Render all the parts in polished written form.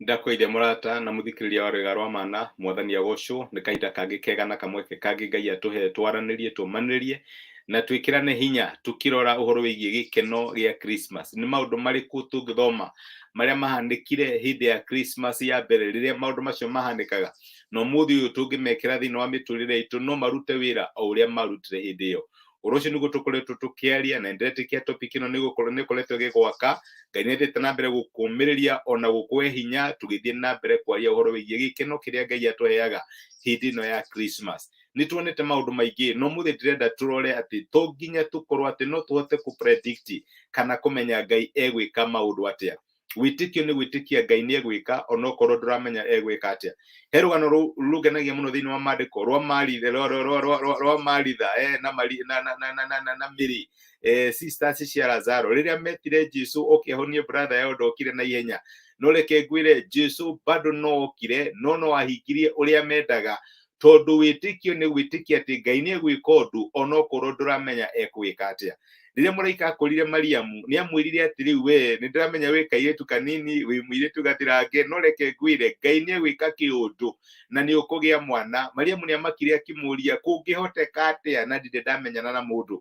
Ndakũgeithia mũrata na mũthikĩrĩria wa Rwĩga rwa Mana, Mwathani agocwo nĩ kahinda kangĩ kega na kamweke kangĩ Ngai atũhe twaranĩrie, tũmanĩrĩrie na twĩkĩrane hinya tũkĩrora ũhoro wĩgiĩ gĩkeno gĩa Christmas. Nĩ maũndũ marĩkũ tũngĩthoma marĩa mahanĩkire hĩndĩ ya Christmas ya mbere rĩrĩa maũndũ macio mahanĩkaga, na ũmũthĩ ũyũ tũngĩmekĩra thĩinĩ wa mĩtũrĩre itũ no marute wĩra o ũrĩa marutire hĩndĩ ĩyo. Ũhoro ũcio nĩguo tũkoretwo tũkĩaria na ndĩretĩkia topic ĩno nĩ ĩkoretwo ĩgĩgwaka. Ngai nĩ athiĩte na mbere gũkũmĩrĩria ona gũkũhe hinya tũgĩthiĩ na mbere kwaria ũhoro wĩgiĩ gĩkeno kĩrĩa Ngai atũheaga hĩndĩ ĩno ya Christmas. Nĩ tuonete maũndũ maingĩ, no mũthĩ ndĩrenda tũrore atĩ to nginya tũkorwo atĩ no tũhote kũ predict kana kũmenya Ngai egwĩka maũndũ atĩa. Wĩtĩkio nĩ gwĩtĩkia Ngai nĩ egwĩka onokorwo ndũramenya egwĩka atĩa. He rũgano rũngenagia mũno thĩinĩ wa maandĩko rwa Maritha, rwa Maritha na, Mari, na, na, na, na, na, na, na Mary, sisters cia Lazaro, rĩrĩa metire Jesu oke ahonie brother yao ndokire na ihenya. No reke ngwĩre, Jesu bado no okire, no no ahingirie ũrĩa mendaga, tondũ wĩtĩkio nĩ gwĩtĩkia atĩ Ngai nĩ egwĩka ũndũ onokorwo ndũramenya ekwĩka atĩa. Rĩrĩa mũraika akorire Mariamu, nĩ amwĩrire atĩ rĩu we nĩ ndĩramenya wĩ kairĩtu kanini, wĩ mũirĩtu gathirange, no reke ngwĩre Ngai nĩ egwĩka kĩũndũ na nĩ ũkũgĩa mwana. Mariamu nĩ amakire akĩmũria, kũngĩhoteka atĩa na ndirĩ ndamenyana na mũndũ?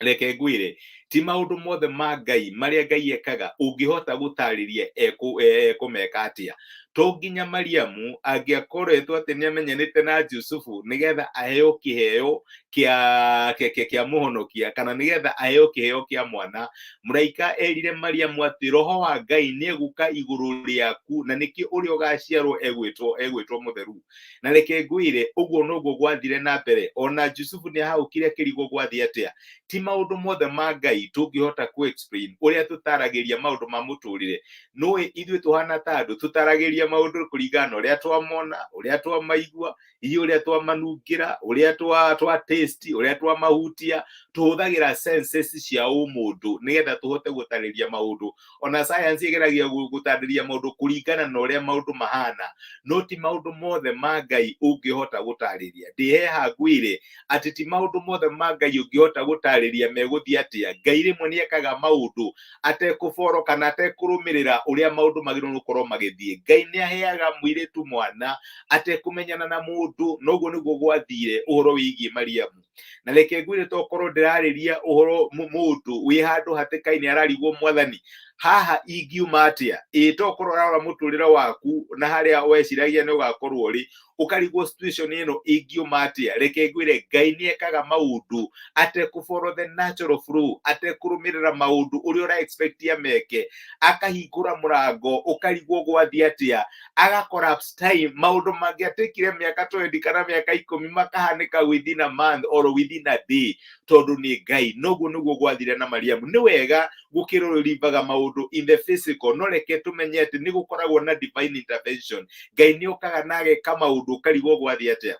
Reke ngwĩre, ti maũndũ mothe ma Ngai marĩa Ngai ekaga ũngĩhota gũtarĩria ekũmeka atĩa. To nginya Mariamu angĩakoretwo atĩ nĩ amenyanĩte na Jusufu nĩgetha aheo kĩheo kĩa mũhonokia, kana nĩgetha aheo kĩheo kĩa mwana. Mũraika erire Mariamu atĩ roho wa Ngai nĩ egũka igũrũ rĩaku, na nĩkĩo ũrĩa ũgaciarwo egwĩtwo mũtheru. Na reke ngwĩre, ũguo noguo gwathire na mbere. Ona Jusufu nĩ ahaũkire akĩrigwo gwathiĩ atĩa. Ti maũndũ mothe ma Ngai tũngĩhota kũ explain ũrĩa tũtaragĩria maũndũ ma mũtũrĩre. Nũĩ ithuĩ tũhana ta andũ tũtaragĩria maũndũ kũringana na ũrĩa twamona, ũrĩa twamaigua, hihi ũrĩa twamanungĩra, ũrĩa twa taste, ũrĩa twamahutia. Tũhũthagĩra senses cia ũmũndũ nĩgetha tũhote gũtarĩria maũndũ. Ona science ĩgeragia gũtarĩria maũndũ kũringana na ũrĩa maũndũ mahana, no ti maũndũ mothe ma Ngai ũngĩhota gũtarĩria. Ndĩheha ngwĩre atĩ ti maũndũ mothe ma Ngai ũngĩhota gũtarĩria megũthiĩ atĩa. Ngai rĩmwe nĩ ekaga maũndũ atekũboro kana atekũrũmĩrĩra ũrĩa maũndũ magĩrĩirwo nĩ gũkorwo magĩthiĩ. Ngai nĩ aheaga mũirĩtu mwana atekũmenyana na mũndũ, na ũguo nĩguo gwathire ũhoro wĩgiĩ Mariamu. Na reke ngwĩre, tokorwo ndĩrarĩria ũhoro mũndũ wĩ handũ hatĩka-inĩ ararigwo, Mwathani, haha ingiuma atĩa? Ĩ tokorwo ũrarora mũtũrĩre waku na harĩa weciragia nĩ ũgakorwo ũrĩ, ũkarigwo situation ĩno ingiuma atĩa. Reke ngwĩre, Ngai nĩ ekaga maũndũ atekũ follow the natural flow, atekũrũmĩrĩra maũndũ ũrĩa ũra expect ameke. Akahingũra mũrango ũkarigwo gwathiĩ atĩa, aga collapse time, maũndũ mangĩatekire mĩaka 20 kana mĩaka 10 makahanĩka within a month or within a day, tondũ nĩ Ngai. Noguo nĩguo gwathire na Mariamu. Nĩ wega gũkĩrũrimbaga maũndũ in the physical, no reke tũmenye atĩ nĩ gũkoragwo na divine intervention. Ngai nĩ okaga na ageka maũndũ ũkarigwo gwathiĩ atĩa.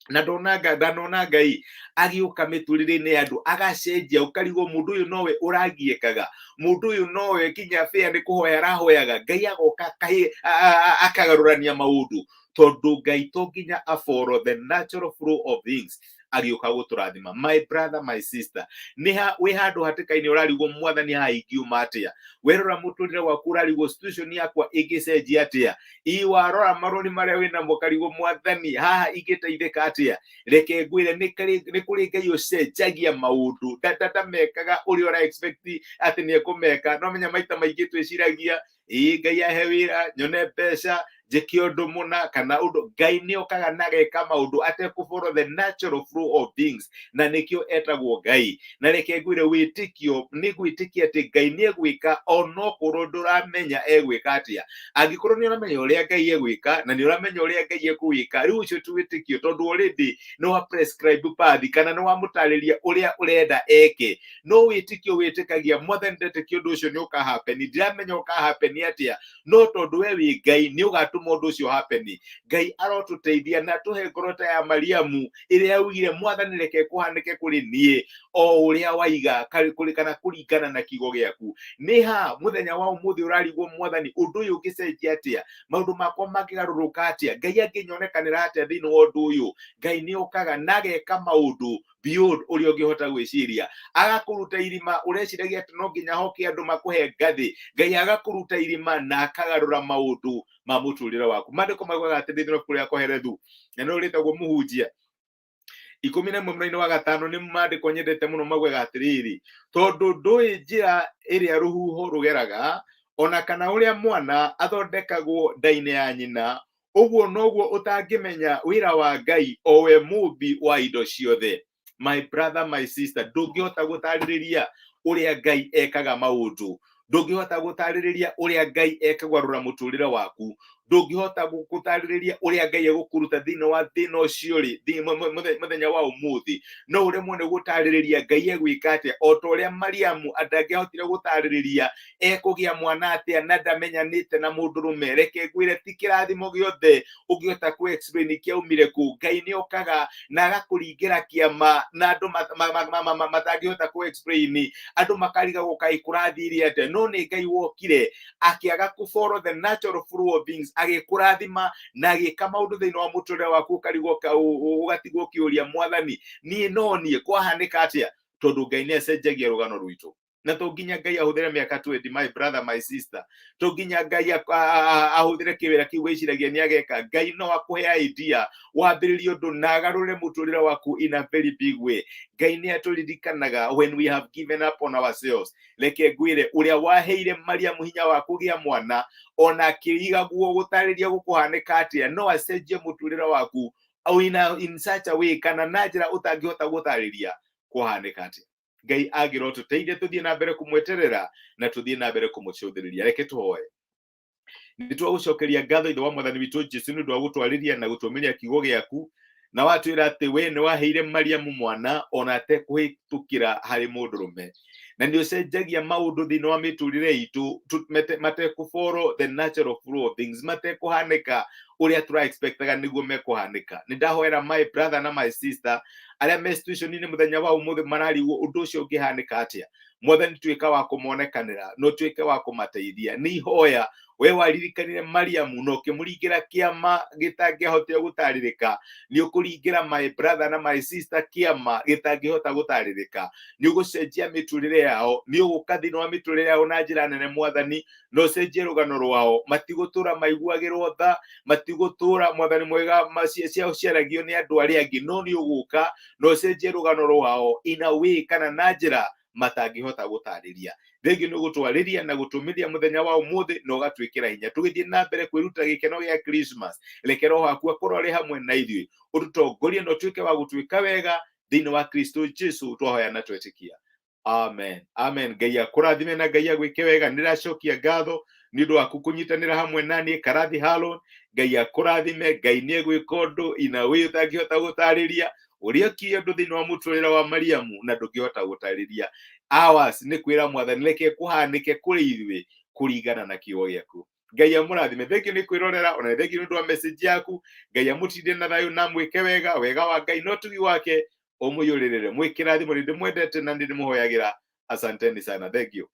Na ndanona Ngai agĩũka mĩtũrĩre-inĩ ya andũ agacenjia, ũkarigwo mũndũ ũyũ nowe ũragiĩkaga, mũndũ ũyũ nowe kinya bĩa nĩ kũhoya arahoyaga. Ngai agoka akagarũrania maũndũ, tondũ Ngai to nginya a follow the natural flow of things agĩũka gũtũrathima. My brother, my sister, nĩ ha wĩ handũ hatĩka-inĩ ũrarigwo, Mwathani, haha ingiuma atĩa? Werora mũtũrĩre waku ũrarigwo, situation yakwa ĩngĩcenjia atĩa? Ĩ warora marũni marĩa wĩnamo ũkarigwo, Mwathani, haha ingĩteithĩka atĩa? Reke ngwĩre, nĩ kũrĩ Ngai ũcenjagia maũndũ, ndamekaga ũrĩa ũra expect atĩ nĩ ekũmeka. No menya maita maingĩ twĩciragia, ĩ Ngai ahe wĩra, nyone mbeca, njĩke ũndũ mũna kana ũndũ. Ngai nĩ okaga na ageka maũndũ atekũ follow the natural flow of things, na nĩkĩo etagwo Ngai. Na reke ngwĩre, wĩtĩkio nĩ gwĩtĩkia atĩ Ngai nĩ egwĩka onokorwo ndũramenya egwĩka atĩa. Angĩkorwo nĩ ũramenya ũrĩa Ngai egwĩka na nĩ ũramenya ũrĩa Ngai ekũwĩka, rĩu ũcio ti wĩtĩkio, tondũ already nĩ wa prescribe path kana nĩ wamũtarĩria ũrĩa ũrenda eke. No wĩtĩkio wĩtĩkagia, Mwathani, ndetĩkia ũndũ ũcio nĩ ũkahappen, ndiramenya ũkahappen atĩa, no tondũ we wĩ Ngai nĩ ũgatũma ũndũ ũcio happen. Ngai arotũteithia na tũhe ngoro ta ya Mariamu ĩrĩa yaugire, Mwathani, reke kũhanĩke kũrĩ niĩ o ũrĩa waiga kũrĩ kana kũringana na kiugo gĩaku. Nĩ ha mũthenya wa ũmũthĩ ũrarigwo, Mwathani, ũndũ ũyũ ũngĩcenjia atĩa? Maũndũ makwa mangĩgarũrũka atĩa? Ngai angĩnyonekanĩra atĩa thĩinĩ wa ũndũ ũyũ? Ngai nĩ okaga na ageka maũndũ. Beyond ũrĩa ũngĩhota gwĩciria. Agakũruta irima ũreciragia atĩ no nginya hoke andũ makũhe ngathĩ. Ngai agakũruta irima na akagarũra maũndũ ma mũtũrĩre waku. Maandĩko maugaga atĩ thĩinĩ wa ibuku rĩa Kohelethu, na nĩrĩo rĩtagwo Mũhunjia 11 mũraini wa 5, nĩ maandĩko nyendete mũno, maugaga atĩrĩrĩ, tondũ ndũĩ njĩra ĩrĩa rũhuho rũgeraga, ona kana ũrĩa mwana athondekagwo nda-inĩ ya nyina, ũguo noguo ũtangĩmenya wĩra wa Ngai, o we mũmbi wa indo ciothe. My brother, my sister, ndũngĩhota gũtarĩrĩria ũrĩa Ngai ekaga maũndũ, ndũngĩhota gũtarĩrĩria ũrĩa Ngai ekũgarũra mũtũrĩre waku, ndũngĩhota gũtarĩrĩria ũrĩa Ngai egũkũruta thĩinĩ wa thĩna ũcio rĩ mũthenya wa ũmũthĩ. No ũremwo nĩ gũtarĩrĩria Ngai egwĩka atĩa, o ta ũrĩa Mariamu atangĩahotire gũtarĩrĩria ekũgĩa mwana atĩa na ndamenyanĩte na mũndũrũme. Reke ngwĩre, ti kĩrathimo gĩothe ũngĩhota kũ explain kĩaumire kũ. Ngai nĩ okaga na agakũringĩra kĩama na andũ matangĩhota kũ explain, andũ makarigagwo kaĩ kũrathire atĩa, no nĩ Ngai wokire akĩaga kũ follow the natural flow of things, agĩkũrathima na agĩka maũndũ thĩinĩ wa mũtũrĩre waku, ũkarigwo, ũgatigwo ũkĩũria, Mwathani, niĩ no niĩ kwahanĩka atĩa? Tondũ Ngai nĩ acenjagia rũgano rwitũ, na to nginya Ngai ahũthĩre mĩaka 20. My brother, my sister, to nginya Ngai ahũthĩre kĩwĩra kĩu wĩciragia nĩ ageka. Ngai no akũhe idea wambĩrĩrie ũndũ na agarũre mũtũrĩre waku in a very big way. Ngai nĩ atũririkanaga when we have given up on ourselves. Reke ngwĩre, ũrĩa waheire Mariamu hinya wa kũgĩa mwana ona akĩrigagwo gũtarĩria gũkũhanĩka atĩa, no acenjie mũtũrĩre waku in such a way kana na njĩra ũtangĩhota gũtarĩria kũhanĩka atĩa. Ngai agĩrwo tũteithie tũthiĩ na mbere kũmweterera na tũthiĩ na mbere kũmũcũthĩrĩria. Reke tũhoe. Nĩ twagũcokeria ngatho, Ithe wa Mwathani witũ Jesu, nĩ ũndũ wa gũtwarĩria na gũtũmĩria kiugo gĩaku, na watwĩra atĩ we nĩ waheire Mariamu mwana ona atekũhĩtũkĩra harĩ mũndũrũme, na nĩ ũcenjagia maũndũ thĩinĩ wa mĩtũrĩre itũ matekũ follow the natural flow of things, matekũhanĩka ũrĩa tũra expectaga nĩguo mekũhanĩka. Nĩ ndahoera my brother na my sister arĩa me situation-inĩ mũthenya wa ũmũthĩ mararigwo ũndũ ũcio ũngĩhanĩka atĩa. Mwathani, tuĩka wa kũmonekanĩra na ũtuĩke wa kũmateithia. Nĩ ihoya we waririkanire Mariamu na ũkĩmũringĩra kĩama gĩtangĩahotire gũtarĩrĩka, nĩ ũkũringĩra my brother na my sister kĩama gĩtangĩhota gũtarĩrĩka. Nĩ ũgũcenjia mĩtũrĩre yao, nĩ ũgũka thĩinĩ wa mĩtũrĩre yao na njĩra nene, Mwathani, na ũcenjie rũgano rwao. Matigũtũra maiguagĩrwo tha, matigũtũra, Mwathani mwega, ciao ciaragio nĩ andũ arĩa angĩ, no nĩ ũgũka na ũcenjie rũgano rwao in a way kana na njĩra matangĩhota gũtarĩria. Thengiũ nĩ gũtwarĩria na gũtũmĩria mũthenya wa ũmũthĩ na ũgatwĩkĩra hinya tũgĩthiĩ na mbere kwĩruta gĩkeno gĩa Christmas. Reke Roho waku akorwo arĩ hamwe na ithuĩ, ũtũtongorie na ũtuĩke wa gũtuĩka wega thĩinĩ wa Kristo Jesu twahoya na twetĩkia. Amen, amen. Ngai akũrathime na Ngai agwĩke wega. Nĩ ndacokia ngatho nĩ ũndũ waku kũnyitanĩra hamwe na niĩ, Karathi Halon. Ngai akũrathime. Ngai nĩ egwĩka ũndũ ina wĩ ũtangĩhota gũtarĩria, ũrĩa ũkirie ũndũ thĩinĩ wa mũtũrĩre wa Mariamu na ndũngĩhota gũtarĩria. Hours nĩ kwĩra Mwathani, reke kũhanĩke kũrĩ ithuĩ kũringana na kiugo gĩaku. Ngai amũrathime. Thengiũ nĩ kwĩrorera, ona thengiũ nĩ ũndũ wa message yaku. Ngai amũtindie na thayũ na mwĩke wega. Wega wa Ngai no tugi wake ũmũiyũrĩrĩre. Mwĩkĩrathimo. Nĩ ndĩmwendete na nĩ ndĩmũhoyagĩra. Asanteni sana, thank you.